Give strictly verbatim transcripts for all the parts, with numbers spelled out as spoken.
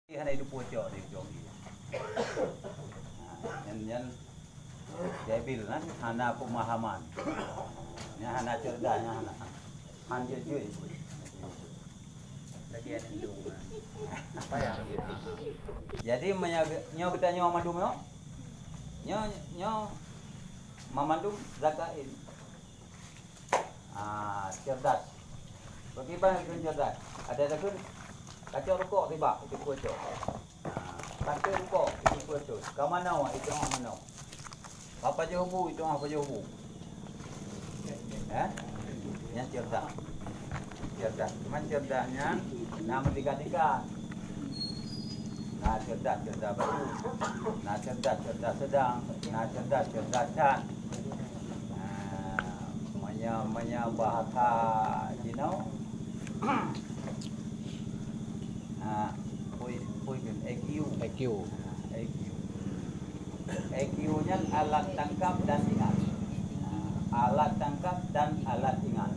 Hana jiteupeue cok di ujong ie. Ha, nyan, nyan debil kan, hana pemahaman. Nyan hana cerdas, nyan hana. Han jeuet-jeuet. Lagi ada hidung. Apa ya? Jadi, meunyo, nyoe geutanyoe mandum nyoe. Nyoe, nyoe mamandum zakain. Ah, cerdas. Bagi bang keu cerdas. Ada takheun kacok rukok tiba, itu kucok. Ah, kacok rukok, itu kucok. Ka manoe, itu ah manoe. Ka pajoh bu, itu ah pajoh bu. Eh? Nyan cerdas. Cerdas. Cuman cerdas nyan na meutika-tika. Na cerdas, cerdas baru. Na cerdas, cerdas sedang. Na cerdas, cerdas that. Nah, manya, manya bahasa jinoe. Nah, pui, pui bin I Q. I Q. Nah, I Q. I Q nyan alat tangkap dan ingat. Nah, alat tangkap dan alat ingat.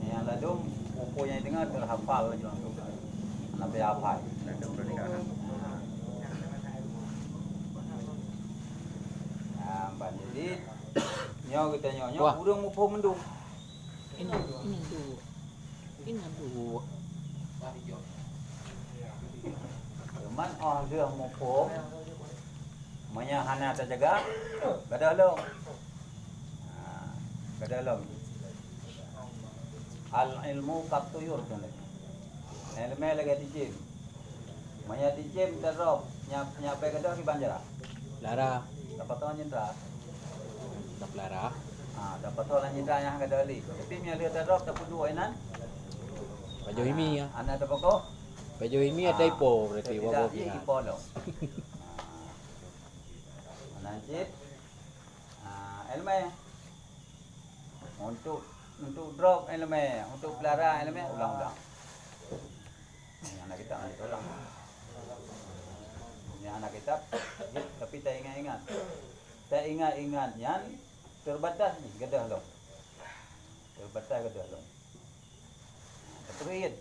Nyang ladom, peue nyang deungoe terhafal laju langsung. Sampai hafal. Nah, ban jadi, nyoe geutanyoe, nyoe ureueng muphom mandum. Ini, ini dulu. Ini dulu. Cuman óh lheueh muphom, meunyo hana tajaga, gadôh lom. Ha, gadôh lom. Al ilmu kat tuyur, kan lagèe. Ilmu lagèe cicém. Meunyo cicém tadrop, nyak, nyak bèk gadôh kiban cara. Lara. Dapat tahu nyindra. Dapat lara. Ha, dapat tahu lah nyindra nyang gadôh li. Tapi meunyo lheueh tadrop, tapeuduek inan. Pajoh imi ya. Anak tapakoh. Pajoh imi ada ipo berarti. Tidak, wabuh iya, ipo dong. Ha. Anak cit. Ha, ilmu. Untuk, untuk drop ilmu, untuk pelara ilmu, ulang-ulang. Nyang hana kitab, ulang. Nyang hana kitab, tapi taingat-ingat. Taingat-ingat nyan terbatas jih, gadôh lom. Terbatas gadôh lom. Peuteuiet.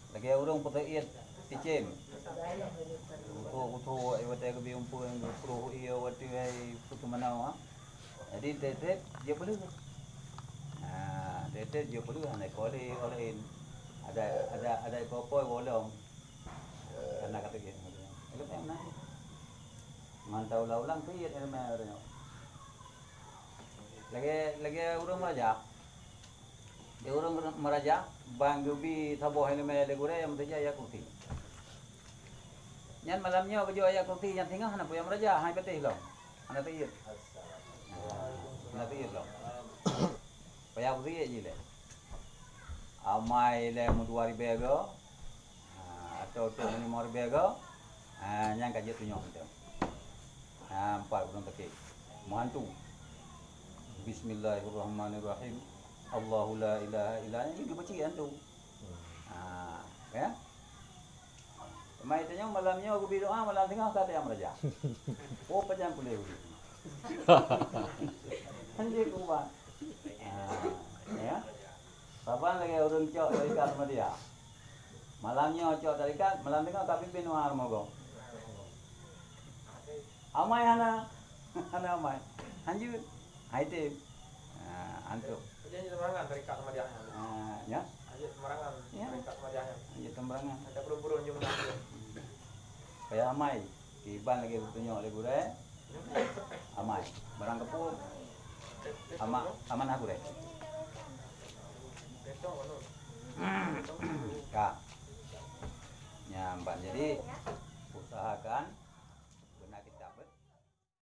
Lagèe ureueng peuteuiet cicém. Utoe-utoe, eh, watèe geubi umpung, geuproh ie, watèe, eh, peuteumanoe, ha. Jadi, tiep-tiep jeuet peuleueh. Nah, tiep-tiep jeuet peuleueh, hana iko lé, iko laén. Ada, ada, ada iko po, iko lom. Karena kata dia, ilmu yang menarik. Ngon taulang-ulang, tiep ilmu nyoe. Lagèe, lagèe ureueng meuraja. Di ureueng meuraja, ban geubi saboh ilmu lé gurèe nyang meusaja Ayat Kursi. Nyan malam nyoe geujok Ayat Kursi nyang singoh hana peue nyang meuraja, hai patéh lom. Hana teuiet. Hana teuiet lom. Payah beuteuiet jih lé. Amai lé meudua ribèe goe. Ha, atau tu meunyoe mau ribèe goe, ha, nyan ka jeuet tunyok mantong. Ha, empat ureueng sakét. Meuhantu. Bismillahirrahmanirrahim. Allahu la ilaha illa, nyan geubaca hantu. Ha, ya. Mai tanyong malam nyoe geubi doa, malam teungoh ka tayang meuraja. Oh, pajan puléh ureueng. Hanjeuet kuban. Ha, ya. Saban lagèe ureueng cok tarekat Ahmadiyah. Malam nyoe cok tarekat, malam teungoh ka pimpin Tuhan Ramogo. Amai hana, hana amai. Hanjeuet. Hai tem. Ha, antuk. Jadi, jadi teumerangan tarekat Ahmadiyah nyan. Ha, ya. Jadi teumerangan. Ya. Tarekat Ahmadiyah nyan. Jadi teumerangan. Ada burung-burung jumlah. Kaya amai. Kiban lagèe geutunyok lé gurèe. Amai. Barang keupeue. Ama-, amanah gurèe. Ka. Nyan ban. Jadi, usahakan